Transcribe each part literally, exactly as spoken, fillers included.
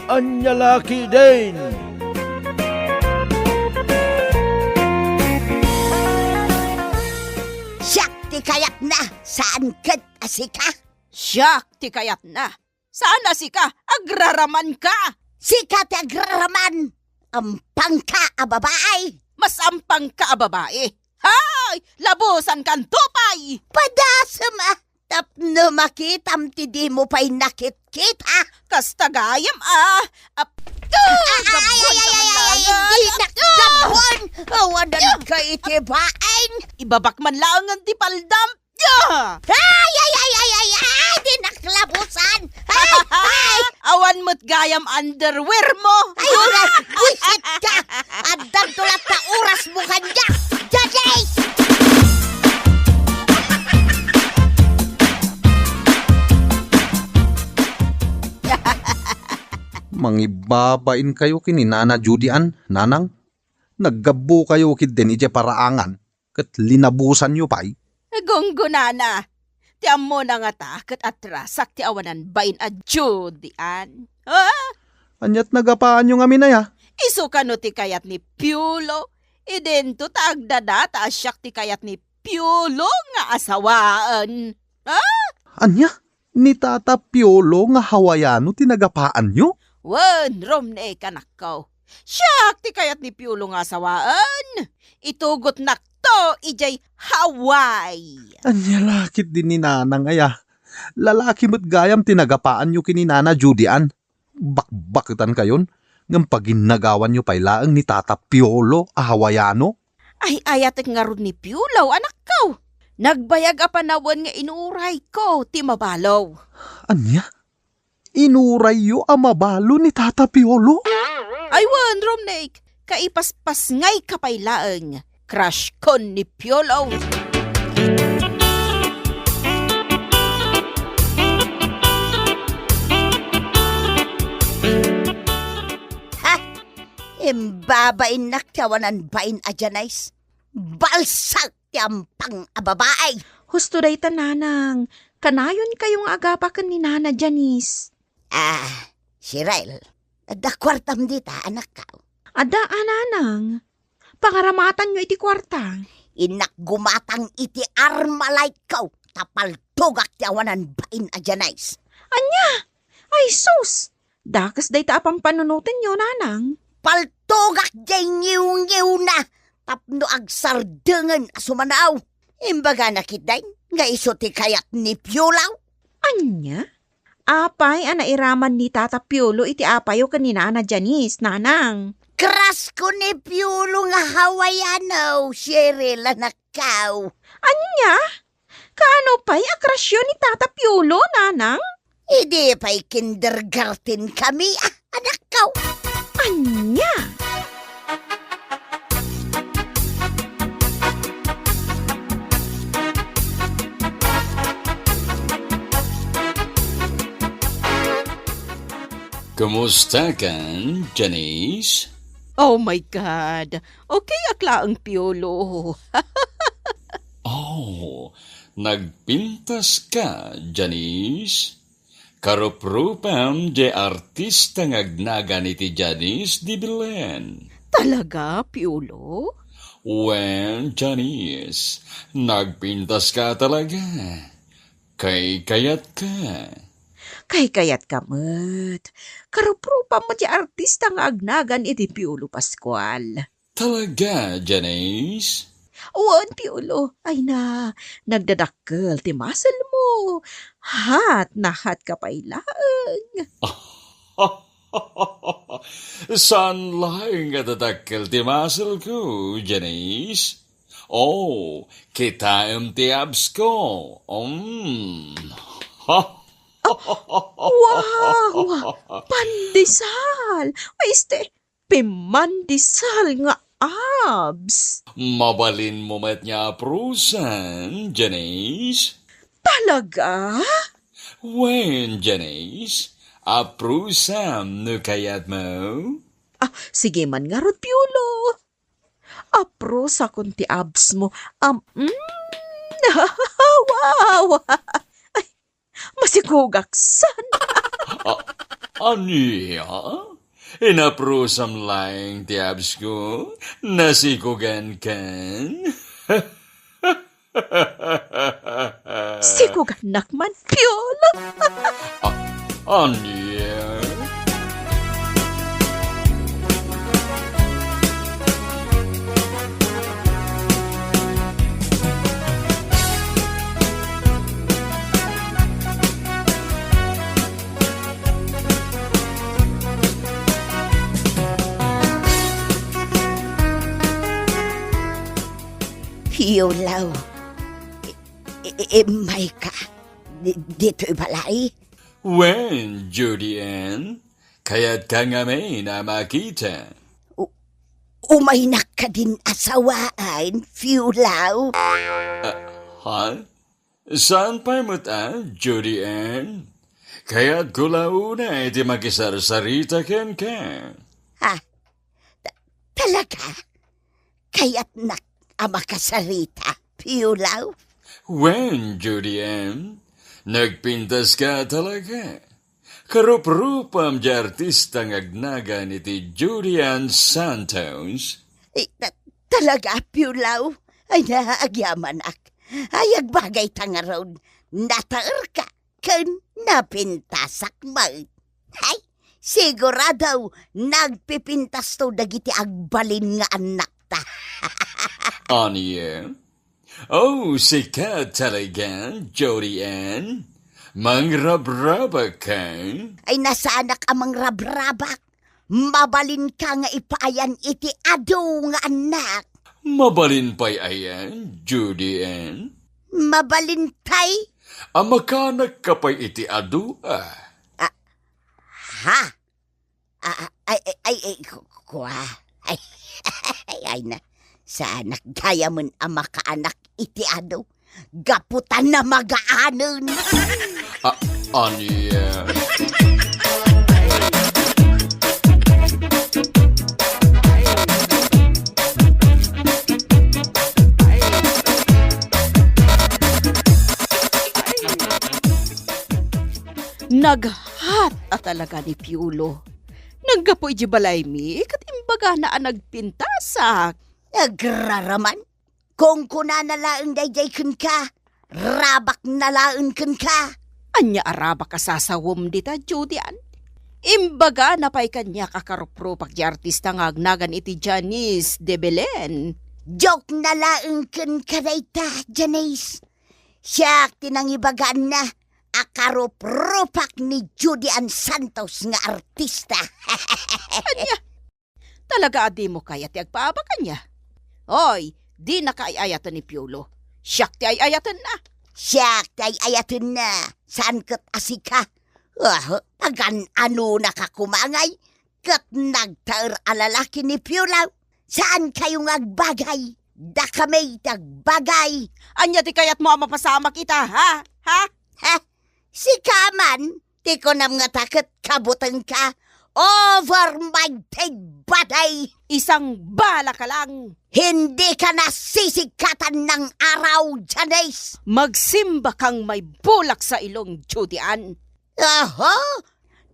Ania la ketdin? Siak ti kayatna, saan ket a sika. Siak ti kayatna. Saan a sika, agraramanka. Sika ti agraraman. Ampangka a babae. Mas ampangka a babae. Hay! Labusankan to pay! Padasem a! Tapno makitam ti dimo pay nakitkita. Kasta gayam a! Ap-, ay, ay, ay, ay, ay, ay, ay, dinak gabbon! Awan ka iti bain! Ibabak man laengen ti paldam! Ay, ay, ay, ay, ay, ay, dinak labusan! Ay, ay! Awan met gayam underwear mo! Ay, oras, buisit ka! Addanto latta oras mo kaniak! Jajay! Mangibabain kayo ken ni Nana Judy Ann, Nanang. Naggabbo kayo ketdin idiay paraangan. Ket linabusanyo pay? Gunggonana, ti ammona ngata ket atrasak ti awanan bain a Judy Ann. Ha? Ania't nagapaanyo ngamin aya? Isu kano ti kayat ni Piolo? Idinto ta agdadata a siak ti kayat ni Piolo nga asawaen. Ha? Ania? Ni Tata Piolo nga Hawaiano ti nagapaanyo? Wen, Romney, anakko. Siak ti kayat ni Piolo nga asawaen. Itugotnakto idiay Hawaii. Ania la ketdi ni Nanang aya? Lalaki met gayam ti nagapaanyo ken ni Nana Judy Ann. Bakbaketan kayon, ngem paginnagawanyo pay laeng ni Tata Piolo a Hawaiano. Ay-ayatek ngarud ni Piolo, anakko. Nagbayag a panawen nga inurayko ti mabalo. Ania? Inurayyo a mabalo ni Tata Piolo? Ay wen, Romney, kaipaspasngayka pay laeng. Crush kon ni Piolo. Ha? Imbabainnak ti awanan bain a Janice. Balsak ti ampang a babae. Husto dayta, Nanang. Kanayon kayo nga agapaken ni Nana Janice. Ah, Cheryl, adda kuartam dita, anakko? Adda a, Nanang. Pangaramatanyo iti kuarta. Innak gumatang iti armalayko, ta paltogak ti awanan bain a Janice. Ania? Ay sus! Dakes dayta a pampanunotenyo, Nanang. Paltogak diay ngiwngiwna tapno agsardengen a sumanaw. Imbagana ketdin nga isu ti kayat ni Piolo. Ania? Apay a nairaman ni Tata Piolo iti apayo ken ni Nana Janice, Nanang? Crush ko ni Piolo nga Hawaiano, Cheryl, anakko. Ania? Kaano pay a crushyo ni Tata Piolo, Nanang? Idi pay kindergarten kami, ah, anakko. Ania? Kumusta kan, Janice? Oh my God! Okay ak laeng, Piolo. Oh, nagpintas ka, Janice? Karuprupam diay artista nga agnagan iti Janice de Belen. Talaga, Piolo? Wen, Janice, nagpintas ka talaga. Kaykayat ka. Kaykayat ka met. Karuprupam met diay artista nga agnagan iti Piolo Pascual. Talaga, Janice? Wen, Piolo. Ay na, nagdadakkel ti muscle mo. Hat na hat ka pay laeng. Saan laeng a dadakkel ti muscle ko, Janice? Oh, kitaem ti abs ko. Mm. Wow! Pandesal! Ay, este, pimandesal nga abs. Mabalin mo met nga aprusan, Janice? Talaga? Wen, Janice, aprusam no kayat mo. Ah, sige man ngarud, Piolo. Aprusakon ti abs mo. Am, mm, wow! Ay, masikugaksan. Ah, Ania? Inaprusam laeng ti abs ko? Nasikogan kan? Sikogannak man, Piolo. A-, ania? Piolo, i-, i-, i-, immayka. Di-, ditoy balay? Wen, Judy Ann, kayatka ngamin a makita? U-, umaynak kadin a sawaen, Piolo? Ah, ha? Saan pay met a, Judy Ann? Kayatko la unay ti makisarsarita kenka. Ah, ta-, talaga? Kayatnak a makasarita, Piolo? Wen, Judy Ann, nagpintaska talaga. Karuprupam ti artista nga agnagan iti Judy Ann Santos. Eh, ta-, talaga, Piolo? Ay, na, agyamanak. Ay, agbagayta ngarud. Nataerka ken napintasak met. Hay, sigurado, nagpipintasto dagiti agbalin nga annakta. Ania? Oh, sika talaga, Judy Ann? Mangrabrabak ka? Ay, na saanak a mangrabrabak. Mabalinka nga ipaayan iti adu nga annak. Mabalin pay ayan, Judy Ann? Mabalin pay? A makaanakka pay iti adu, a? Ah, ha? Ah, ah, ay, ay, ay, ay, ku-, kua. Ay, ay, ay na. Saanak gayamen a makaanak iti adu. Gapu ta namagaanen. A-, ania? Naghat a talaga ni Piolo. Naggapu idiay balaymi, ket imbagana a nagpintasak. Agraraman, kunkunana laeng daydiay kenka, rabakna laeng kenka. Ania a rabak a sasawem dita, Judy Ann? Imbagana pay kaniak a karuprupak ti artista nga agnagan iti Janice de Belen. Joke na laeng kenka dayta, Janice. Siak ti nangibagaanna a karuprupak ni Judy Ann Santos nga artista. Ania? Talaga a dimo kayat ti agpaabak kaniak? Oy, dinaka ay-ayaten ni Piolo. Siak ti ay-ayatenna. Siak ti ay-ayatenna. Saan ket a sika? Ah, tagan-anonaka koma ngay ket nagtaer a lalaki ni Piolo. Saankayo nga agbagay. Dakami ti agbagay. Ania ti kayatmo a mapasamak ita, ha? Ha? Ha? Sika man, ti kunam ngata ket kabutengka. Over my dead body! Isang bala ka lang! Hindi ka nasisigkatan ng araw, Janice! Magsimba kang may bulak sa ilong, Judy Ann. Aha!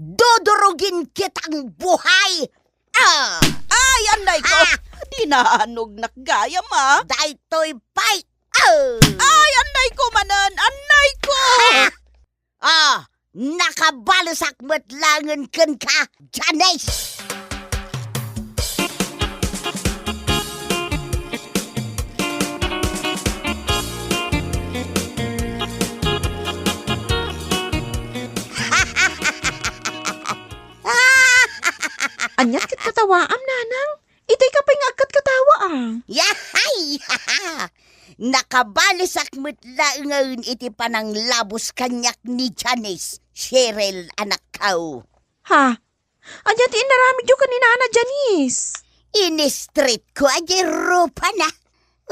Dudurugin kitang buhay! Ah! Ay, anay ko! Ah! Dinaanognak gayam, ah! Daytoy pay! Ah! Ay, anay ko manen! Anay ko! Ah! Ah! Nakabalesak met laengen kenka, Janice! Ania ti katawaam, nanang? Itay ka pay nga agkatkatawa, a. Yahay! Nakabalesak met laengen iti pananglabos kaniak ni Janice, Cheryl, anakko. Ha? Ania ti inaramidyo ken ni Nana Janice? Inistritko a diay rupana.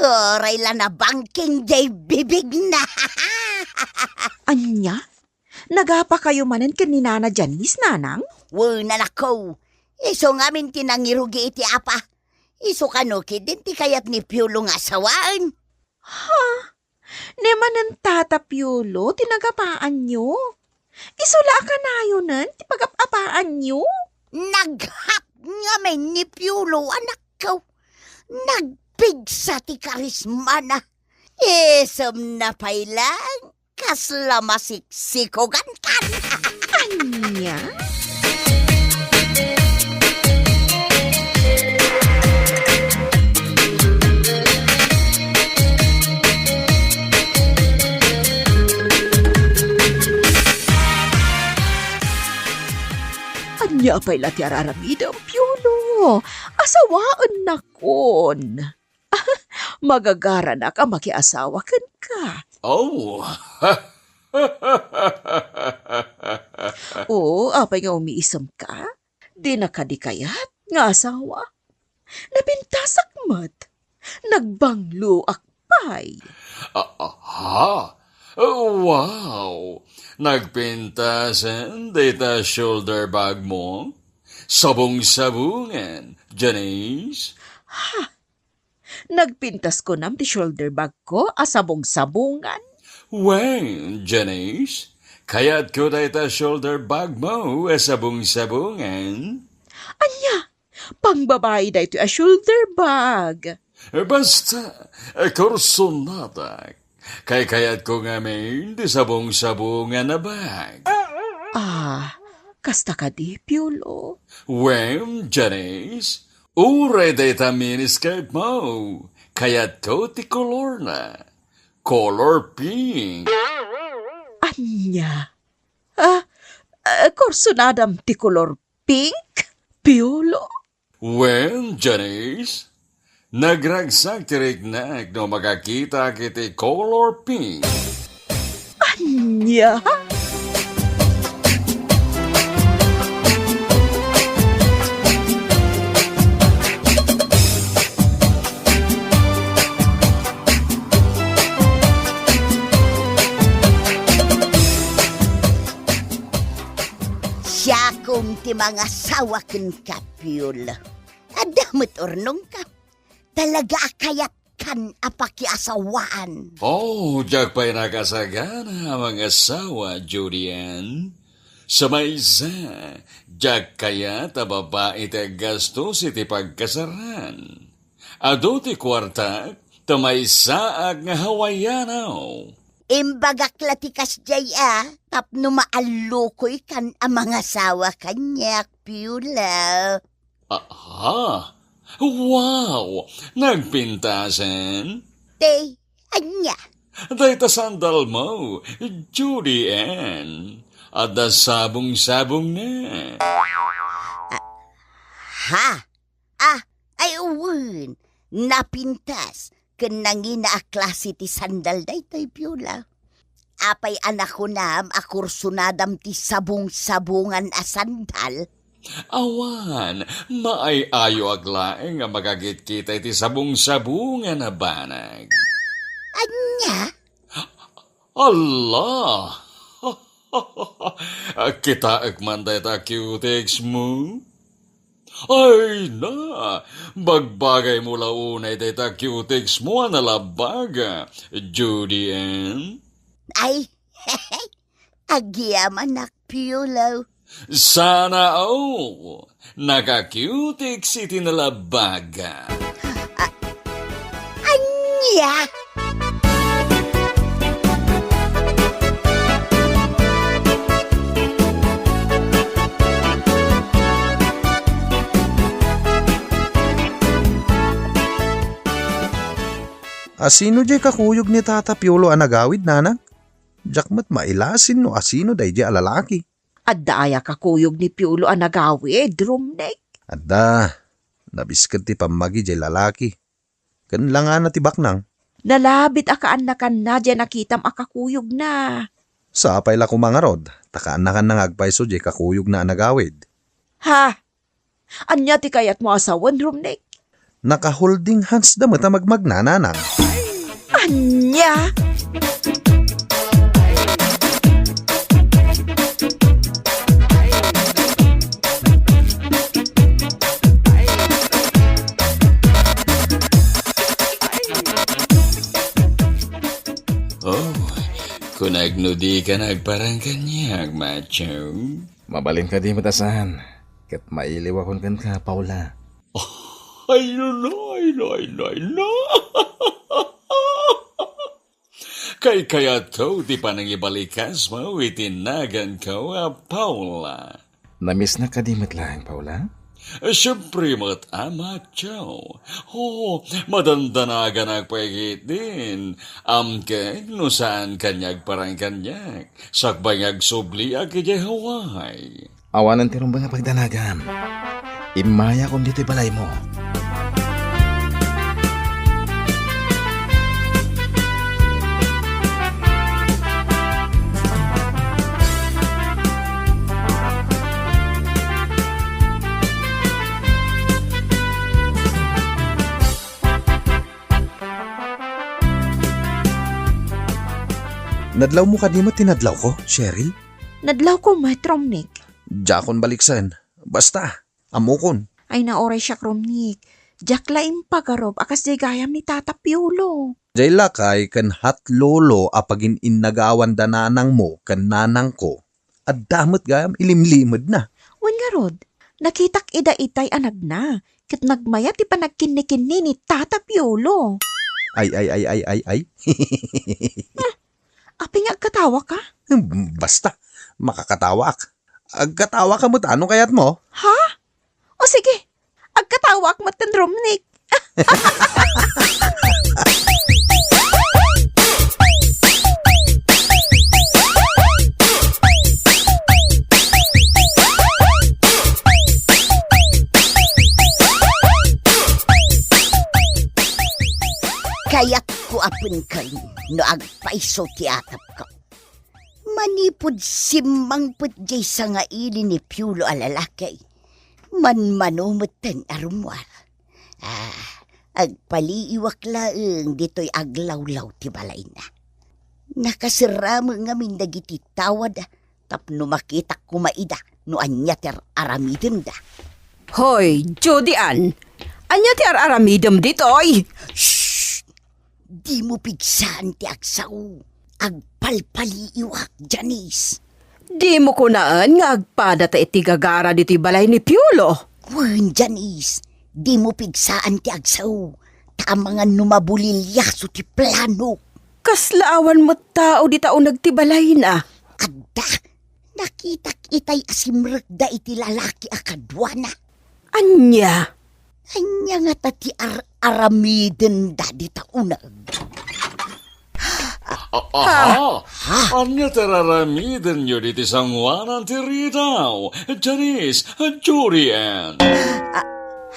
Uray la nabangking diay bibigna. Ania? Nagapakayo manen ken ni Nana Janice, nanang? Wen, anakko. Isu ngamin ti nangirugi iti apa. Isu kano ketdin ti kayat ni Piolo nga asawaen. Ha? Ni manen Tata Piolo ti nagapaanyo? Isu la a kanayonen ti pagap-apaanyo? Naghat ngamin ni Piolo, anakko. Nagpigsa ti karismana. Isemna pay lang, kasla masiksikogankan. Ania? Ania pay la ti araramidem, Piolo? Asawaennakon. Magagaranak a makiasawa kenka. Oh. Oo, apay nga umiisemka? Dina kadi kayat nga asawa? Napintasak met. Nagbangloak pay. Ah, aha. Wow! Nagpintasen dayta shoulder bag mo? Sabong-sabongan, Janice? Ha? Nagpintas kunam ti shoulder bag ko a sabong-sabongan? Wen, Janice, kayatko dayta shoulder bag mo a sabong-sabongan. Ania? Pangbabai daytoy a shoulder bag. Basta, kursonadak. Kaykayatko ngamin ti sabong-sabongan a bag. Ah, kasta kadi, Piolo? Wen, Janice, uray dayta miniskirt mo. Kayatko ti kolorna. Color pink. Ania? Ah, ah, kursonadam ti kolor pink, Piolo? Wen, Janice, nagragsak ti riknak no makakitak iti color pink. Ania? Siakon ti mangasawa kenka, Piolo. Adda met urnongka. Talaga a kayatkan a pakiasawaan. Oh, diak pay nakasagana a mangasawa, Judy Ann. Sa maysa, diak kayat a babai ti aggastos iti pagkasaran. Adu ti kuartak, ta maysaak nga Hawaiano. Imbagak la ti kasdiay a, tapno maallukoykan a mangasawa kaniak, Piolo. Aha! Wow! Nagpintasen? Te, ania? Dayta sandal mo, Judy Ann. Adda sabong-sabongna. Ah, ha? Ah, ay, wen. Napintas ken nangina a klase ti sandal daytoy, Piolo. Apay a nakunam a kursonadam ti sabong-sabongan a sandal? Awan, maay-ayoak laeng a makakitkita iti sabong-sabongan a banag. Ania? Alla! Kitaek man dayta cutics mo? Ay na! Bagbagaymo la unay dayta cutics mo a nalabbaga, Judy Ann. Ay, agyamanak, Piolo. Sana all! Naka-cutics iti nalabbaga. A-, ania? Asino diay kakuyog ni Tata Piolo a nagawid, nanang? Diak met mailasin no asino daydiay a lalaki. Adda aya kakuyog ni Piolo a nagawid, Romnek? Adda. Nabisked ti pammagi diay lalaki. Ken langana ti baknang. Nalabit a kaannakanna diay nakitam a kakuyogna. Sapay la koma ngarud, ta kaannakanna nga agpayso diay kakuyogna a nagawid. Ha? Ania ti kayatmo a sawen, Romnek? Naka-holding hands da met a magmagna, nanang. Ania? Oh, Nagnudikan agparang kaniak, Macho. Mabalin kadi met a saan, ket mailiwakon kenka, Paula. Ay, no, no, ay, no, ay, no, ay, no. Kaykayato ti panangibalikasmo iti naganko a Paula. Namisnak kadi met laeng, Paula? Siempre met, Amak Joe. O, madandanaganak pay ketdin. Amkek no saan kaniak parang kaniak. Sakbay nga agsubliak idiay Hawaii. Awanen ti rumbeng a pagdanagam. Immayakon ditoy balaymo. Nadlawmo kadi met ti nadlawko, Cheryl? Nadlawko met, Romnick. Diakon baliksen. Basta, ammokon. Ay, nauray siak, Romnick. Diak la impagarup a kasdiay gayam ni Tata Piolo. Diay lakay ken hat lolo a pagin-innagawan da nanangmo ken nanangko. Adda met gayam ilimlimedna. Wen ngarud, nakitak ida itay a nagna, ket nagmayat ti panagkinnikinni ni Tata Piolo. Ay, ay, ay, ay, ay, ay. Apay nga agkatawaka? Hmm, basta, makakatawak. Agkatawaka met no kayatmo. Ha? O sige, agkatawak met ken Romnick. Kayatko a penken no agpayso ti atapko. Manipud simmangpet diay sangaili ni Piolo a lalaki, manmano metten a rummuar. Ah, agpaliiwak laeng ditoy aglawlaw ti balayna. Nakaserramo ngamin dagiti tawad tapno makitak koma ida no ania ti ar-aramidenda. Hoy, Judy Ann! Ania ti ar-aramidem ditoy? Shh! Dimo pigsaan ti agsao. Agpalpaliiwak, Janice. Dimo kunaen nga agpadata iti gagara ditoy balay ni Piolo? Wen, Janice. Dimo pigsaan ti agsao. Ta amangan no mabuliliaso ti plano. Kasla awan met tao dita uneg ti balayna. Adda. Nakitak itay a simrekda iti lalaki a kaduana. Ania? Ania ngata ti ar-aramidenda dita uneg? A-, aha! Ha? Ania ti ar-aramidenyo ditoy sangoanan ti ridaw, Janice, Judy Ann? A-,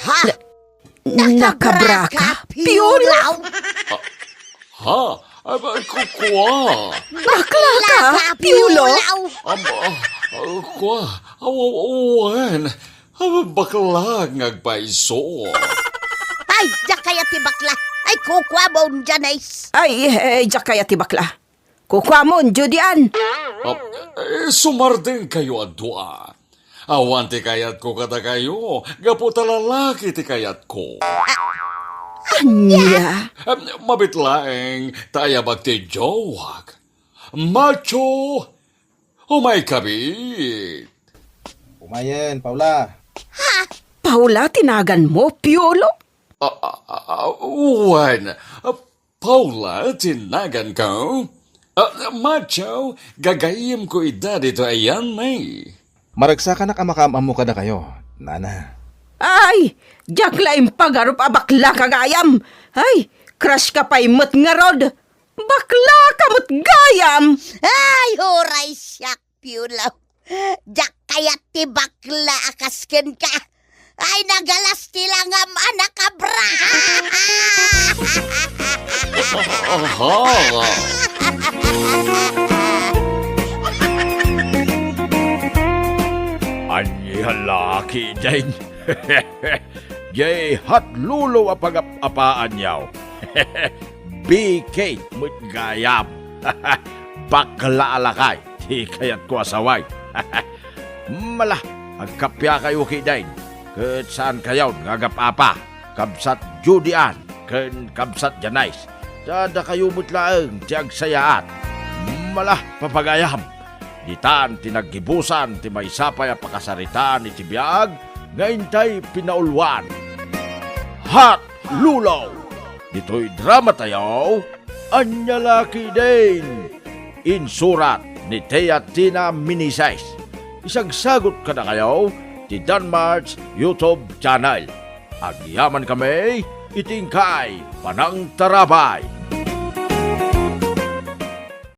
ha? Na-, nakabraka, Piolo? Piolo? A-, ha? A-, a-, ku-, kua? Bakla ka, Piolo? Am-, a-, a-, kua? Aw-, aw-, wen. A-, bakla nga agpayso. Ay, diak kayat ti bakla. Ay, kukuamon, Janice. Ay, eh, diak kayat ti bakla. Kukuamon, Judy Ann. A, eh, sumardengkayo a dua. Awan ti kayatko kadakayo, gapu ta lalaki ti kayatko. Ania? Em, mabit laeng, ta ayabak ti jowak. Macho! Umayka, bi. Umayen, Paula. Paula ti naganmo, Piolo? A, a, a, a, wen, a, Paula ti naganko. A, Macho, gagayyemko ida ditoy ayanmi. Maragsakanak a makaam-ammo kadakayo, nana. Ay, diak la impagarup a bakla ka gayam. Ay, crush ka pay met ngarud. Bakla ka met gayam! Ay, uray siak, Piolo. Diak kayat ti bakla a kas kenka. Ay, nagalas ti langam a nakabra! Aha! Ania la ketdin? Jay hat lolo a pagap-apaanyo. Bikit met gayam. Bakla a lakay ti kayatko a saway. Mala, agkappiakayo ketdin, ket saankayon nga agap-apa, kabsat Judy Ann ken kabsat Janice. Ta dakayo met laeng ti agsayaat. Mala, papagayam, ditan ti naggibusan ti maysa pay a pakasaritaan iti biag nga intay pinauluan. Hot Lulaw! Ditoy drama tayo, Ania La Ketdin! Insurat ni Tia Tina Meneses. Isagsagut kadakayo ti Danmart's YouTube channel. Agyaman kami iti inkay panangtarabay.